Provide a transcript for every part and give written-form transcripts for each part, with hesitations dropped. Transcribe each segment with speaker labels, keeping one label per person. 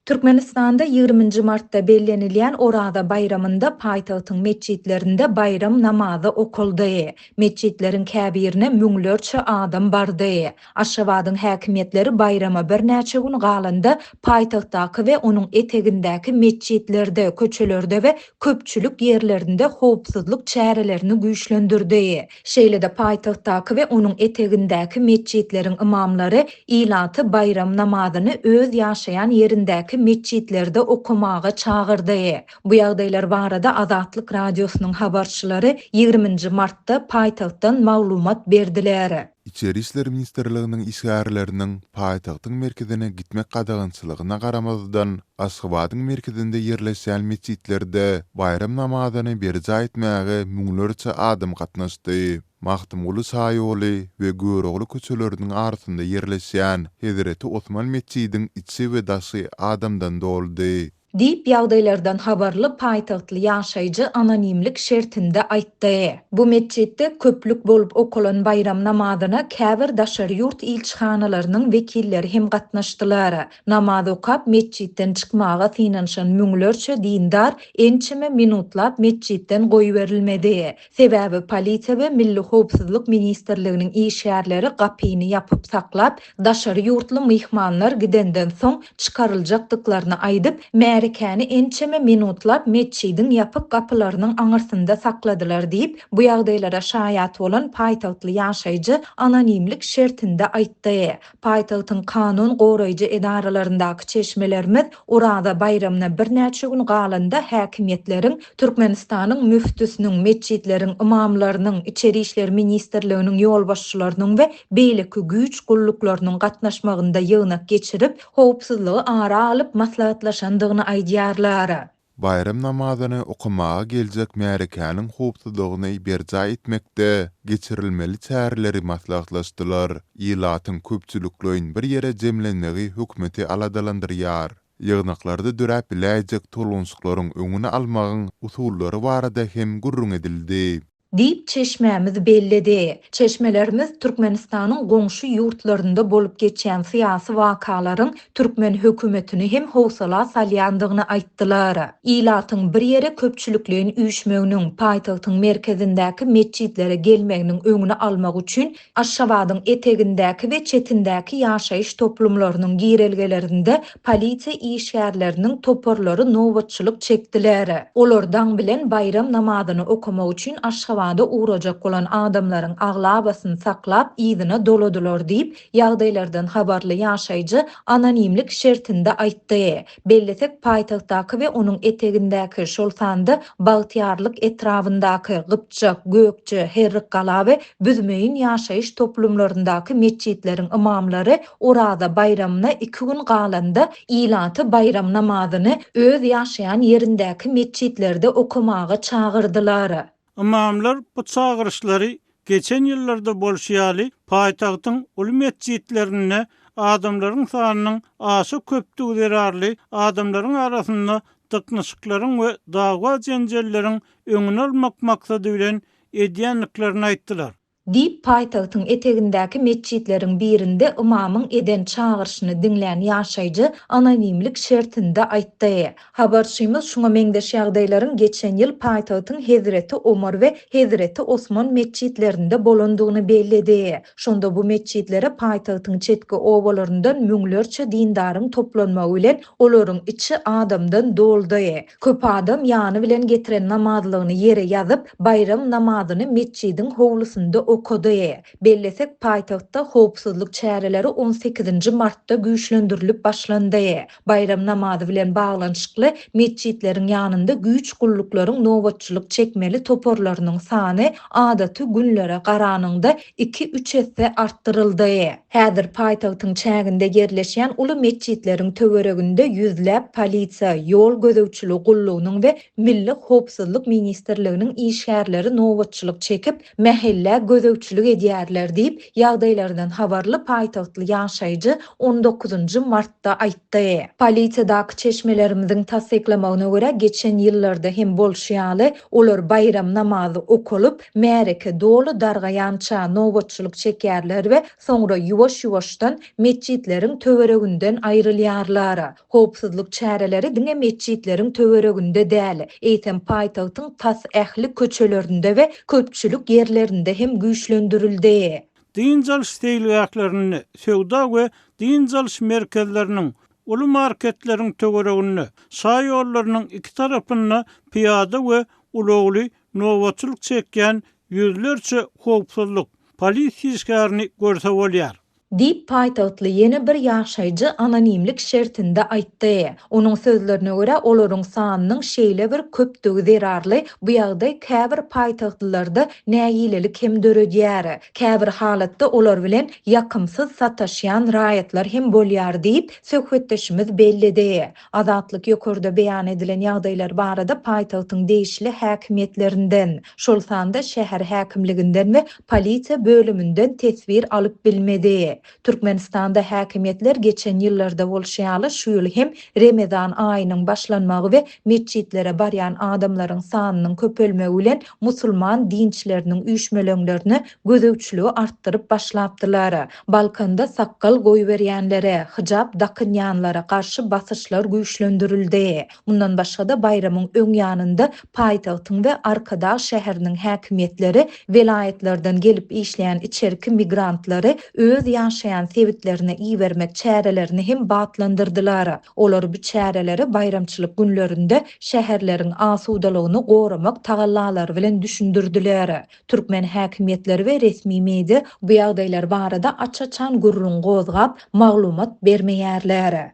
Speaker 1: Türkmenistanda ýigriminji martda bellenilýän Oraza baýramynda paýtagtyň metjitlerinde baýram namazy okaldy. Metjitleriň käbirine müňlerçe adam bardy. Aşgabadyň häkimiýetleri baýrama birnäçe gün galanda paýtagtdaky we onuň etegindäki metjitlerde, köçelerde we köpçülik ýerlerinde howpsuzlyk çärelerini güýçlendirdi. Şeýle-de paýtagtdaky we onuň etegindäki metjitleriň ymamlary ilaty baýram namazyny öz ýaşaýan ýerindäki metjitlerde okamaga çagyrdy. Bu ýagdaýlar barada Azatlyk Radiosynyň habarçylary ýigriminji martda paýtagtdan maglumat berdiler.
Speaker 2: Içeri işler ministrliginiň işgärleriniň paýtagtyň merkezine gitmek gadagançylygyna garamazdan, Aşgabadyň merkezinde ýerleşýän metjitlerde baýram namazyny berjaý etmäge müňlerçe adam gatnaşdy. Magtymguly şaýoly we Görogly köçeleriniň arasynda ýerleşýän Hezreti Osman metjidiň içi we daşy adamdan doldy.
Speaker 1: Diýip, ýagdaýlardan habarly paýtagtly ýaşaýjy anonimlik şertinde aýtdy. Bu metjitde köplük bolup okalan baýram namazyna käbir daşary ýurt ilçihanalarynyň wekilleri hem gatnaşdylar. Namaz okap, metjitden çykmaga synanyşan müňlerçe dindar ençeme minutlap metjitden goýberilmedi. Sebäbi polisiýa we Milli howpsuzlyk ministrliginiň işgärleri gapyny ýapyp saklap, daşary ýurtly myhmanlar gidenden soň çykaryljakdyklaryny aýdyp, märekäni ençeme minutlap metjidiň ýapyk gapylarynyň aňyrsynda sakladylar diýip, bu ýagdaýlara şaýat bolan paýtagtly ýaşaýjy anonimlik şertinde aýtdy. Paýtagtyň kanun goraýjy edaralaryndaky çeşmelerimiz Oraza baýramyna birnäçe gün galanda häkimiýetleriň Türkmenistanyň müftüsiniň, metjitleriň ymamlarynyň, Içeri işler ministrliginiň ýolbaşçylarynyň we beýleki güýç gulluklarynyň gatnaşmagynda ýygnak geçirip, howpsuzlygy ara alyp maslahatlaşandygyny aýdýarlar.
Speaker 2: Baýram namazyny okamaga geljek märekäniň howpsuzlygyny berjaý etmekde geçirilmeli çäreleri maslahatlaşdylar. Ilatyň köpçülikleýin bir ýere jemlenmegi hökümeti aladalandyrýar. Ýygnaklarda döräp biläýjek tolgunşyklaryň öňüni almagyň usullary barada hem gürrüň edildi.
Speaker 1: Diýip, çeşmämiz belledi. Çeşmelerimiz Türkmenistanyň goňşy ýurtlarynda bolup geçýän syýasy wakalaryň türkmen hökümetini hem howsala salýandygyny aýtdylar. Ilatyň bir ýere köpçülikleýin üýşmeginiň, paýtagtyň merkezindäki metjitlere gelmeginiň öňüni almak üçin Aşgabadyň etegindäki we çetindäki ýaşaýyş toplumlarynyň girelgelerinde polisiýa işgärleriniň toparlary nobatçylyk çekdiler. Olar daň bilen baýram namazyny okamak üçin Aşgabada ugrajak bolan adamlaryň aglabasyny saklap yzyna doladylar diýip, ýagdaýlardan habarly ýaşaýjy anonimlik şertinde aýtdy. Bellesek, paýtagtdaky we onuň etegindäki, şol sanda Bagtyýarlyk etrabyndaky, Gypjak, Gökje, Herrikgala we Büzmeýin ýaşaýyş toplumlaryndaky metjitleriň ymamlary Oraza baýramyna iki gün galanda ilaty baýram namazyny öz ýaşaýan ýerindäki metjitlerde okamaga çagyrdylar.
Speaker 3: Ymamlar bu çagyryşlary geçen ýyllarda bolşy ýaly paýtagtyň uly metjitlerinde adamlaryň sanynyň aşa köpdügi zerarly adamlaryň arasynda dyknyşyklaryň we dawa-jenjelleriň öňüni almak maksady bilen edýändiklerini aýtdylar.
Speaker 1: Diýip, paýtagtyň etegindäki metjitleriň birinde ymamyň eden çagyryşyny diňlän ýaşaýjy anonimlik şertinde aýtdy. Habarçymyz şuňa meňzeş ýagdaýlaryň geçen ýyl paýtagtyň Hezreti Omar we Hezreti Osman metjitlerinde bolandygyny belledi. Şonda bu metjitlere paýtagtyň çetki obalaryndan müňlerçe dindaryň toplanmagy bilen olaryň içi adamdan doldy. Köp adam ýany bilen getiren namazlygyny ýere ýazyp, baýram namazyny metjidiň howlusynda okady. Bellesek, paýtagtda howpsuzlyk çäreleri on sekizinji martda güýçlendirilip başlandy. Baýram namazy bilen baglanyşykly metjitleriň ýanynda güýç gulluklaryň nobatçylyk çekmeli toparlarynyň sany adaty günlere garanyňda iki-üç esse artdyryldy. Häzir paýtagtyň çäginde ýerleşýän uly metjitleriň töwereginde ýüzläp polisiýa, ýol gözegçiligi gullugynyň we Milli howpsuzlyk ministrliginiň işgärleri nobatçylyk çekip, mähellä gözegçilik. gözegçilik edýärler diýip, ýagdaýlardan habarly paýtagtly ýaşaýjy on dokuzynjy martda aýtdy. Polisiýadaky çeşmelerimiziň tassyklamagyna görä, geçen ýyllarda hem bolşy ýaly, olar baýram namazy okalyp, märeke doly dargaýança nobatçylyk çekýärler we soňra ýuwaş-ýuwaşdan metjitleriň töwereginden aýrylýarlar. Howpsuzlyk çäreleri diňe metjitleriň töwereginde däl, eýsem paýtagtyň tas ähli köçelerinde we köpçülik ýerlerinde hem güýçlendirildi.
Speaker 3: Dynç alyş seýilgählerinde, söwda we dynç alyş merkezleriniň, uly marketleriň töwereginde, şaýollarynyň iki tarapynda pyýada we ulagly nobatçylyk çekýän ýüzlerçe howpsuzlyk, polisiýa işgärini görse bolýar.
Speaker 1: Diýip, paýtagtly ýene bir ýaşaýjy anonimlik şertinde aýtdy. Onuň sözlerine görä, olaryň sanynyň şeýle bir köpdügi zerarly, bu ýagdaý käbir paýtagtlylarda nägilelik hem döredýär. Käbir halatda olar bilen ýakymsyz sataşýan raýatlar hem bolýar diýip, söhbetdeşimiz belledi. Azatlyk ýokarda beýan edilen ýagdaýlar barada paýtagtyň degişli häkimiýetlerinden, şol sanda şäher häkimliginden we polisiýa bölüminden teswir alyp bilmedi. Türkmenistanda häkimiýetler geçen ýyllarda bolşy ýaly şu ýyl hem Remezan aýynyň başlanmagy we metjitlere barýan adamlaryň sanynyň köpelmegi bilen musulman dinçileriniň üýşmeleňlerine gözegçiligi artdyryp başlapdylar. Balkanda sakgal goýberýänlere, hyjap dakynýanlara garşy basyşlar güýçlendirildi. Mundan başga-da, baýramyň öň ýanynda paýtagtyň we Arkadag şäheriniň häkimiýetleri welaýatlardan gelip işleýän içerki migrantlary öz ýaşaýan sebitlerine ibermek çärelerini hem batlandyrdylar. Olar bu çäreleri baýramçylyk günlerinde şäherleriň asudalygyny goramak tagallalary bilen düşündirdiler. Türkmen häkimiýetleri we resmi media bu ýagdaýlar barada aç-açan gürrüň gozgap, maglumat bermeýärler.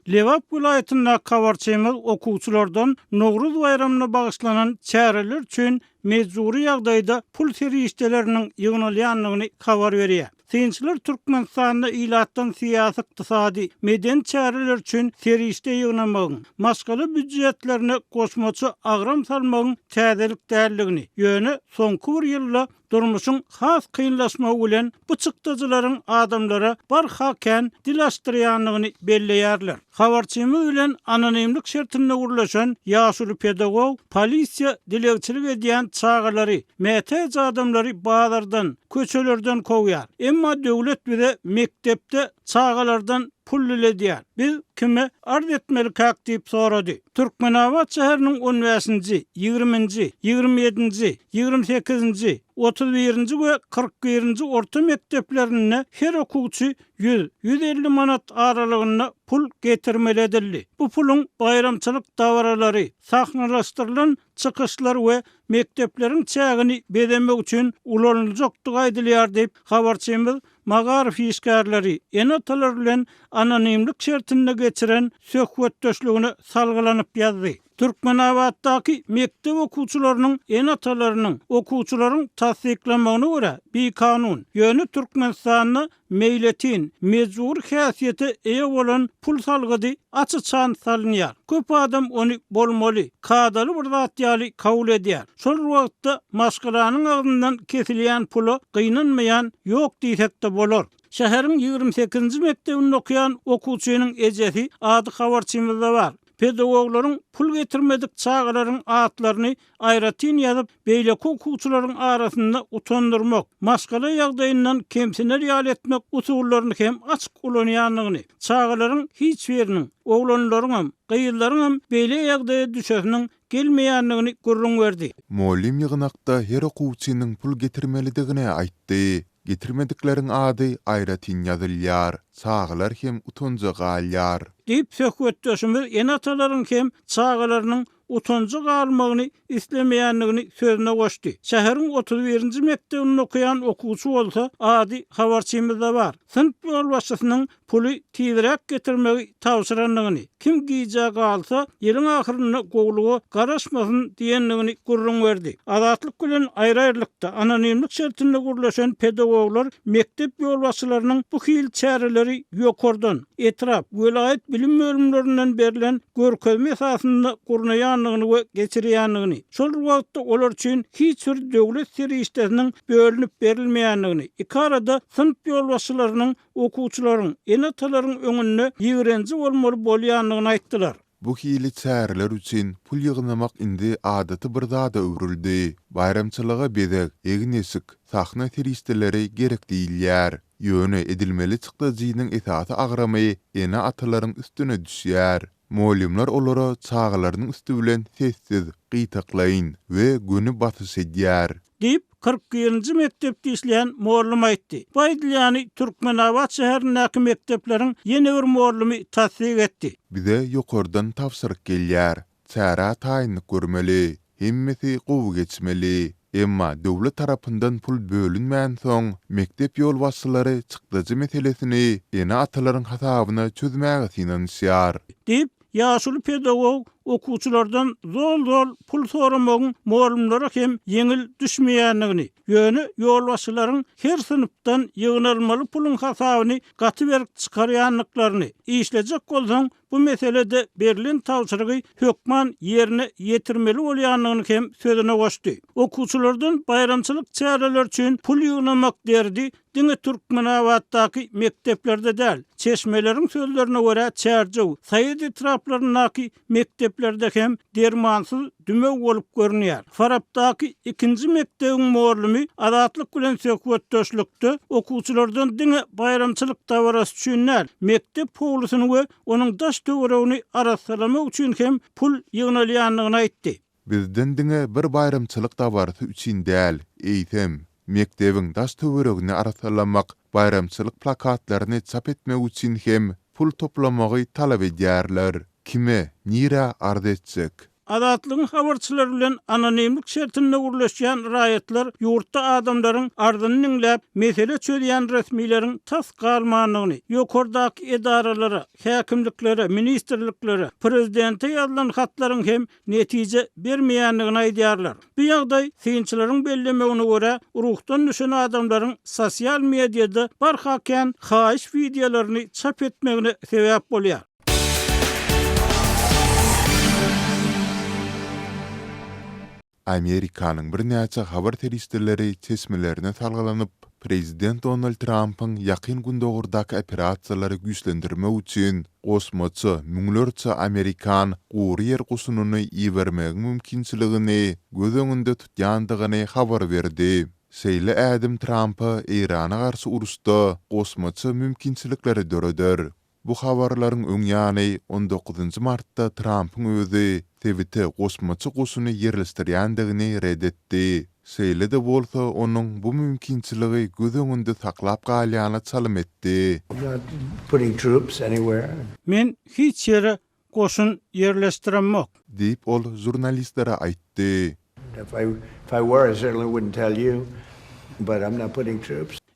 Speaker 3: Lebap welaýatyndaky habarçymyz okuwçylardan Nowruz baýramyna bagyşlanan çäreler üçin mejbury ýagdaýda pul serişdeleriniň ýygnalýandygyny habar berýär. Synçylar Türkmenistanda ilatdan syýasy-ykdysady, medeni çäreler üçin serişde ýygnamagyň, maşgala býujetlerine goşmaça agram salmagyň täzelik däldigini, ýöne soňky bir ýylda durmuşyň has kynlaşmagy bilen bu çykdajylaryň adamlara barha kän dil açdyrýandygyny belleýärler. Habarçymyz bilen anonimlik şertinde gürleşen ýaşuly pedagog polisiýa dilegçilik edýän çagalary, mätäç adamlary bazardan, köçelerden kowýar. Emma döwlet bize mekdepde çagalardan pul diledýär. Biz kime arz etmelikäk diýip sorady. Türkmenabat şäheriniň on bäşinji, ýigriminji, ýigrimi ýedinji, ýigrimi sekizinji, otuz birinji we kyrk birinji orta mekdeplerinde her okuwçy ýüz, 150 manat aralygynda pul getirmeli edildi. Bu puluň baýramçylyk dabaralary, sahnalaşdyrylan çykyşlar we mekdepleriň çägini bezemek üçin ulanyljakdygy aýdylýar diýip, habarçymyz magaryf işgärleri, ene-atalar bilen anonimlik şertinde geçiren söhbetdeşligine salgylanyp ýazdy. Türkmenabatdaky mekdep okuwçylarynyň ene-atalarynyň, okuwçylaryň tassyklamagyna görä, bikanun, ýöne Türkmenistanda meýletin, mejbury häsiýete eýe bolan pul salgydy aç-açan salynýar. Köp adam ony bolmaly, kadaly bir zat ýaly kabul edýär. Şol bir wagtda maşgalanyň agzyndan kesilýän pula gynanmaýan ýok diýsek-de bolar. Şäheriň ýigrimi sekizinji mekdebinde okaýan okuwçynyň ejesi ady habarçymyzda bar. Pedagoglaryň pul getirmedik çagalaryň atlaryny aýratyn ýazyp, beýleki okuwçylaryň arasynda utandyrmak, maşgala ýagdaýyndan kemsiner ýaly etmek usullaryny hem açyk ulanýandygyny, çagalaryň hiç biriniň, oglanlaryňam, gyzlaryňam beýle ýagdaýa düşesiniň gelmeýändigini gürrüň berdi.
Speaker 2: Mugallym ýygnakda her okuwçynyň pul getirmelidigini aýtdy. Getirmedikleriň ady aýratyn ýazylýar, çagalar hem utanja galýar.
Speaker 3: Diýip, söhbetdeşimiz ene-atalaryň hem çagalarynyň utanja galmagyny islemeýändigini sözüne goşdy. Şäheriň otuz birinji mekdebinde okaýan okuwçy bolsa, ady habarçymyzda bar. Synp ýolbaşçysynyň puly tizräk getirmegi tabşyrandygyny, kim gijä galsa, ýylyň ahyrynda gowluga garaşmasyn diýendigini gürrüň berdi. Azatlyk bilen aýry-aýrylykda, anonimlik şertinde gürleşen pedagoglar mekdep ýolbaşçylarynyň bu hili çäreleri ýokardan, etrap, welaýat bilim bölümlerinden berlen görkezme esasynda gurnaýandygyny. gurnaýandygyny we geçirýändigini, şol bir wagtda olar üçin hiç bir döwlet serişdesiniň bölünip berilmeýändigini, iki arada synp ýolbaşçylarynyň okuwçylaryň, ene-atalaryň öňünde ýigrenji bolmaly bolýandygyny aýtdylar.
Speaker 2: Bu hili çäreler üçin pul ýygnamak indi adaty bir zada öwrüldi. Baýramçylyga bezeg, egin-eşik, sahna serişdeleri gerek diýilýär. Ýöne edilmeli çykdajynyň esasy agramy ene-atalaryň üstüne düşýär. Mugallymlar olara çagalarynyň üsti bilen sessiz, gytaklaýyn we göni basyş edýär.
Speaker 3: Diýip, 41-nji mekdepde işleýän mugallym aýtdy. Bu aýdylýany Türkmenabat şäherindäki mekdepleriň ýene bir mugallymy tassyk etdi.
Speaker 2: Bize ýokardan tabşyryk gelýär. Çärä taýynlyk görmeli. Hemmesi gowy geçmeli. Emma döwlet tarapyndan pul bölünmänsoň, mekdep ýolbaşçylary çykdajy meselesini ene-atalaryň hasabyna çözmäge synanyşýar.
Speaker 3: Diýip, Ýaşuly pedagog okuwçylardan zol-zol pul soramagyň mugallymlara hem ýeňil düşmeýändigini, ýöne ýolbaşçylaryň her synpdan ýygnalmaly puluň hasabyny gaty berk çykarýandyklaryny, işlejek bolsaň bu meselede berlen tabşyrygy hökman ýerine ýetirmeli bolýandygyny hem sözüne goşdy. Okuwçylardan baýramçylyk çäreleri üçin pul ýygnamak derdi Diňe Türkmenabatdaky mekdeplerde däl, çeşmeleriň sözlerine görä, Çärjew, Saýat etraplaryndaky mekdeplerde hem dermansyz dümew bolup görünýär. Farapdaky ikinji mekdebiň mugallymy Azatlyk bilen söhbetdeşlikde okuwçylardan diňe baýramçylyk dabarasy üçin däl, mekdep howlusyny we onuň daş-töweregini arassalamak üçin hem pul ýygnalýandygyny aýtdy.
Speaker 2: Bizden diňe bir baýramçylyk dabarasy üçin däl, eýsem, mekdebiň daş-töweregini arassalamak, baýramçylyk plakatlaryny çap etmek üçin hem pul toplamagy talap edýärler. Kime, nirä arz etjek?
Speaker 3: Azatlygyň habarçylary bilen anonimlik şertinde gürleşýän raýatlar ýurtda adamlaryň arzyny diňläp, mesele çözýän resmileriň tas galmandygyny, ýokardaky edaralara, häkimliklere, ministrliklere, prezidente ýazylan hatlaryň hem netije bermeýändigini aýdýarlar. Bu ýagdaý, synçylaryň bellemegine görä, ruhdan düşen adamlaryň sosial mediada barha kän haýyş wideolaryny çap etmegine sebäp bolýar.
Speaker 2: Amerikanyň birnäçe habar serişdeleri çeşmelerine salgylanyp, prezident Donald Trampyň Ýakyn Gündogardaky operasiýalary güýçlendirmek üçin goşmaça müňlerçe amerikan gury ýer goşunyny ibermegiň mümkinçiligini göz öňünde tutýandygyny habar berdi. Şeýle ädim Trampa Eýrana garşy uruşda goşmaça mümkinçilikleri döreder. Bu habarlaryň öň ýany, on dokuzynjy martda Trampyň özi sebite goşmaça goşuny ýerleşdirýändigini ret etdi. Şeýle-de bolsa, onuň bu mümkinçiligi göz öňünde saklap galýana çalym etdi.
Speaker 3: Men hiç ýere goşun ýerleşdiremok.
Speaker 2: Diýip, ol žurnalistlere aýtdy.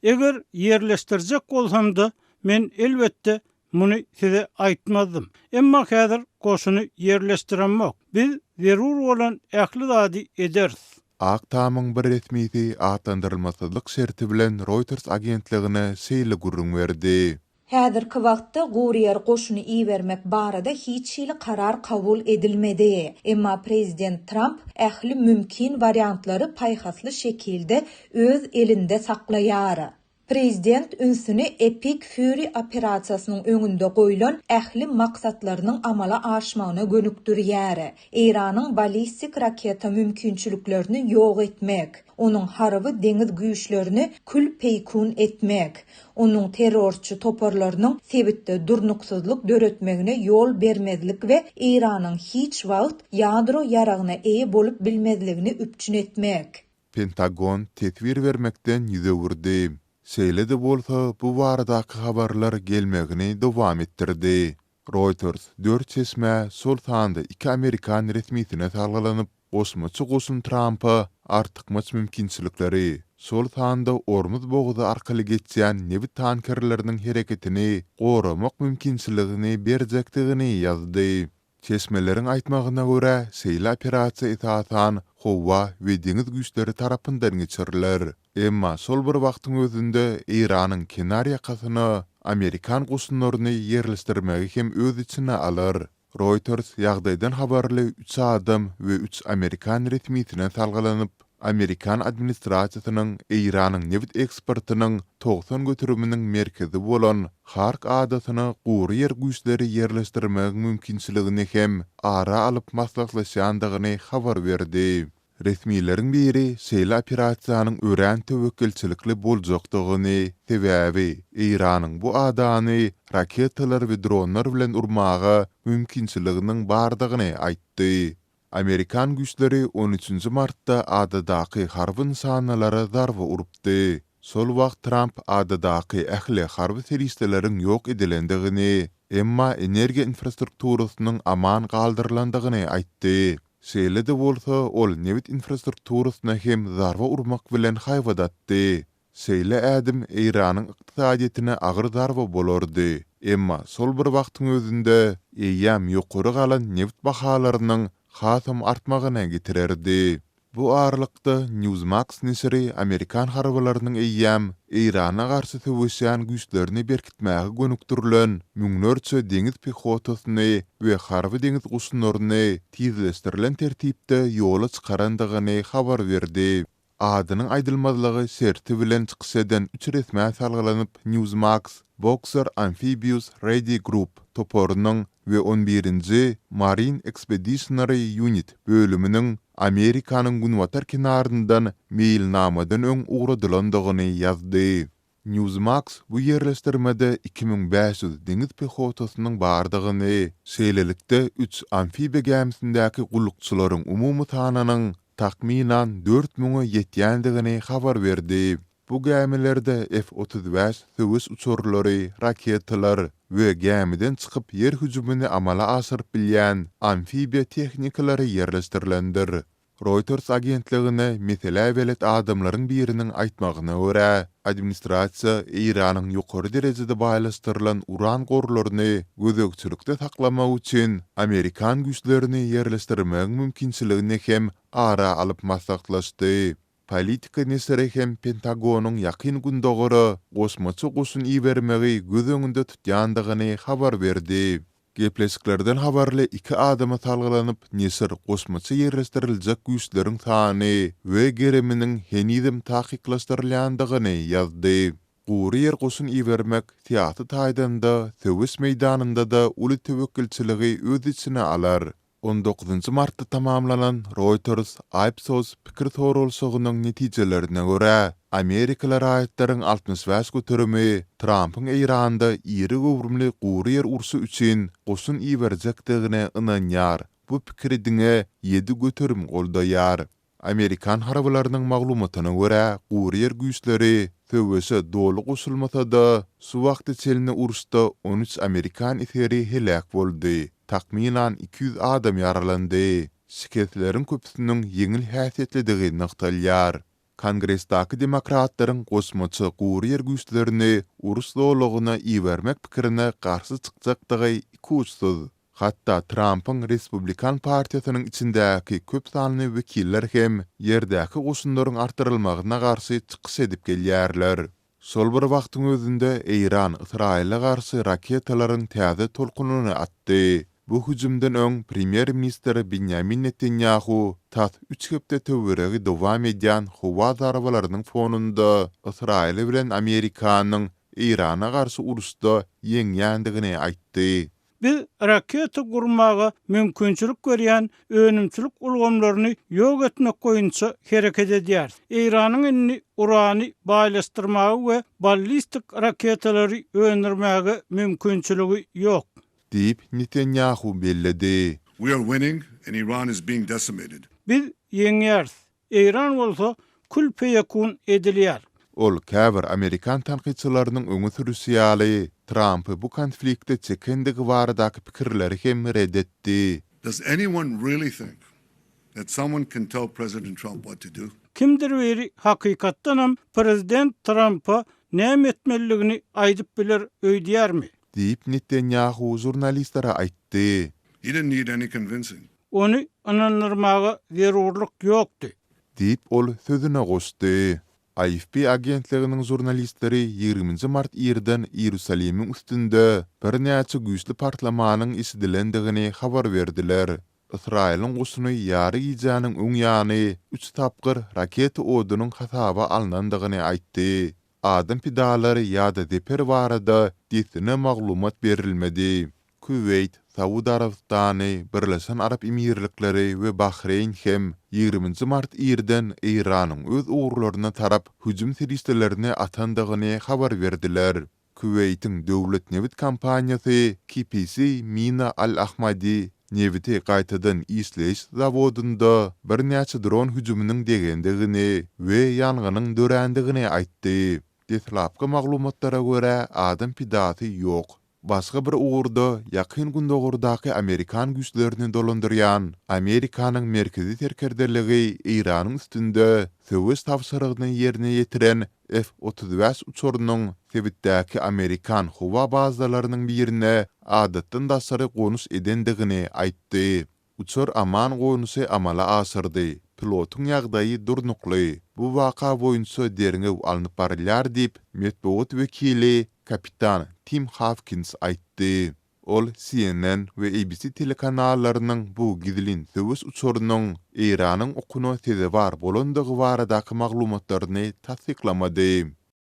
Speaker 3: Eger ýerleşdirjek bolsam-da, men, elbetde, muny size aýtmazdym. Emma häzir goşuny ýerleşdiremok. Biz zerur bolan ähli zady ederis.
Speaker 2: Ak Tamyň bir resmisi atlandyrylmasyzlyk şerti bilen Reuters agentligine şeýle gürrüň berdi.
Speaker 1: Häzirki wagtda guryýer goşuny ibermek barada hiç hili karar kabul edilmedi. Emma prezident Tramp ähli mümkin wariantlary paýhasly şekilde öz elinde saklaýar. Prezident ünsüni Epic Fury operasiýasynyň öňünde goýlan ähli maksatlarynyň amala aşmagyna gönükdirýär, Eýranyň ballistik raketa mümkinçiliklerini ýok etmek, onuň harby deňiz güýçlerini kül-peýkun etmek, onuň terrorçy toparlarynyň sebitde durnuksyzlyk döretmegine ýol bermezlik we Eýranyň hiç wagt ýadro ýaragyna eýe bolup bilmezligini üpjün etmek.
Speaker 2: Pentagon teswir bermekden ýüz öwürdi. Şeýle-de bolsa, bu baradaky habarlar gelmegini dowam etdirdi. Reuters dört çeşmä, şol sanda iki amerikan resmisine salgylanyp, goşmaça goşun Trampa artykmaç mümkinçilikleri, şol sanda Ormuz bogazy arkaly geçýän nebit tankerleriniň hereketini goramak mümkinçiligini berjekdigini ýazdy. Çeşmeleriň aýtmagyna görä, şeýle operasiýa esasan howa we deňiz güýçleri tarapyndan geçiriler. Emma şol bir wagtyň özünde Eýranyň kenar ýakasyna amerikan goşunlaryny ýerleşdirmegi hem öz içine alar. Reuters ýagdaýdan habarly üç adam we üç amerikan resmisine salgylanyp, amerikan administrasiýasynyň Eýranyň nebit eksportynyň 90 göteriminiň merkezi bolan Hark adasyna gury ýer güýçleri ýerleşdirmegiň mümkinçiligini hem ara alyp maslahatlaşýandygyny habar berdi. Resmileriň biri şeýle operasiýanyň örän töwekgelçilikli boljakdygyny, sebäbi Eýranyň bu adany raketalar we dronlar bilen urmaga mümkinçiliginiň bardygyny aýtdy. Amerikan güýçleri on üçünji martda adadaky harby nyşanalara zarba urupdy. Şol wagt Tramp adadaky ähli harby serişdeleriň ýok edilendigini, emma energiýa infrastrukturasynyň aman galdyrylandygyny aýtdy. Şeýle-de bolsa, ol nebit infrastrukturasyna hem zarba urmak bilen haýbat atdy. Şeýle ädim Eýranyň ykdysadyýetine agyr zarba bolardy, emma şol bir wagtyň özünde eýýäm ýokary galan nebit bahalarynyň hasam artmagyna getirerdi. Bu aralykda, Newsmax neşiri amerikan harbylarynyň eýýäm Eýrana garşy söweşýän güýçlerini berkitmäge gönükdirilen müňlerçe deňiz pehotasyny we harby-deňiz goşunlaryny tizleşdirilen tertipde ýola çykarandygyny habar berdi. Adynyň aýdylmazlygy şerti bilen çykyş eden üç resmä salgylanyp, Newsmax Boxer Amphibious Ready Group toparynyň we on birinji Marine Expeditionary Unit bölüminiň Amerikanyň günbatar kenaryndan meýilnamadan öň ugradylandygyny ýazdy. Newsmax bu ýerleşdirmede 2500 deňiz pehotasynyň bardygyny, şeýlelikde, üç amfibiýa gämisindäki gullukçylaryň umumy sanynyň, takmynan, dört müňe ýetýändigini habar berdi. Bu gämilerde F-35 söweş uçarlary, raketalar we gämiden çykyp ýer hüjümini amala aşyryp bilýän amfibiýa tehnikalary ýerleşdirilendir. Reuters agentligine meselä belet adamlaryň biriniň aýtmagyna görä, administrasiýa Eýranyň ýokary derejede baýlaşdyrylan uran gorlaryny gözegçilikde saklamak üçin amerikan güýçlerini ýerleşdirmegiň mümkinçiligini hem ara alyp maslahatlaşdy. Politico neşiri hem Pentagonyň Ýakyn Gündogara goşmaça goşun ibermegi göz öňünde tutýandygyny habar berdi. Gepleşiklerden habarly iki adama salgylanyp, neşir goşmaça ýerleşdiriljek güýçleriň sany we geriminiň henizem takyklaşdyrylýandygyny ýazdy. Gury ýer goşun ibermek syýasy taýdan-da, söweş meýdanynda-da uly töwekgelçiligi öz içine alar. On dokuzynjy martda tamamlanan Reuters Ipsos pikir soralyşygynyň netijelerine görä, amerikaly raýatlaryň 65 göterimi Trampyň Eýranda iri göwrümli gury ýer urşy üçin goşun iberjekdigine ynanýar, bu pikiri diňe 7% goldaýar. Amerikan harbylarynyň maglumatyna görä, gury ýer güýçleri söweşe doly goşulmasa-da, şu wagta çenli uruşda 13 amerikan esgeri heläk boldy, takmynan 200 adam ýaralandy. Şikesleriň köpüsiniň ýeňil häsiýetlidigi nygtalýar. Kongresdäki demokratlaryň goşmaça gury ýer güýçlerini uruş zolagyna ibermek pikirine garşy çykjakdygy ikuçsuz. Hatda Trampyň Respublikan partiýasynyň içindäki köp sanly wekiller hem ýerdäki goşunlaryň artdyrylmagyna garşy çykyş edip gelýärler. Şol bir wagtyň özünde Eýran Ysraýyla garşy raketalaryň täze tolkunyny atdy. Bu hüjümden öň premýer-ministr Binýamin Netanýahu tas üç hepde töweregi dowam edýän howa zarbalarynyň fonunda Ysraýyl bilen Amerikanyň Eýrana garşy uruşda ýeňýändigini aýtdy.
Speaker 3: Biz raketa gurmaga mümkinçilik berýän önümçilik ulgamlaryny ýok etmek boýunça hereket edýäris. Eýranyň indi urany baýlaşdyrmaga we ballistik raketalary öndürmäge mümkinçiligi ýok.
Speaker 2: Diýip, Netanýahu belledi.
Speaker 4: We are winning and Iran is being decimated.
Speaker 3: Biz ýeňýäris, Eýran bolsa kül-peýekun edilýär.
Speaker 2: Ol käbir amerikan tankytçylarynyň öňe sürüşi ýaly, Trampy bu konflikte çekendigi baradaky pikirleri hem ret etdi.
Speaker 4: Does anyone really think that someone can tell President Trump what to do?
Speaker 3: Kimdir biri hakykatdanam prezident Trampa näme etmelidigini aýdyp biler öýdýärmi?
Speaker 2: Diýip, Netanýahu žurnalistlere aýtdy.
Speaker 4: He didn't need any convincing.
Speaker 3: Ony ynandyrmaga zerurlyk ýokdy.
Speaker 2: Diýip, ol sözüne goşdy. AFP agentliginiň žurnalistleri ýigriminji mart irden Iýerusalimiň üstünde birnäçe güýçli partlamanyň eşidilendigini habar berdiler. Ysraýylyň goşuny ýary gijäniň öň ýany üç tapgyr raketa odunyň hasaba alnandygyny aýtdy. Adam pidalary ýa-da zeper barada dessine maglumat berilmedi. Kuweýt, Saud Arabystany, Birleşen Arap Emirlikleri we Bahreýn hem ýigriminji mart irden Eýranyň öz ugurlaryna tarap hüjüm serişdelerini atandygyny habar berdiler. Kuweýtiň döwlet nebit kompaniýasy KPC Mina Al-Ahmadi nebiti gaýtadan işleýiş zawodynda birnäçe dron hüjüminiň degendigini we ýangynyň dörändigini aýtdy. Deslapky maglumatlara görä, adam pidasy ýok. Başga bir ugurda, Ýakyn Gündogardaky amerikan güýçlerini dolandyrýan Amerikanyň Merkezi serkerdeligi Eýranyň üstünde söweş tabşyrygyny ýerine ýetiren F-35 uçarynyň sebitdäki amerikan howa bazalarynyň birine adatdan daşary gonuş edendigini aýtdy. Uçar aman gonuşy amala aşyrdy, pilotyň ýagdaýy durnukly. Bu waka boýunça derňew alnyp barylýar diýip, metbugat wekili kapitan Tim Hawkins aýtdy. Ol CNN we ABC telekanallarynyň bu gizlin söweş uçarynyň Eýranyň okuna sezewar bolandygy baradaky maglumatlaryny tassyklamady.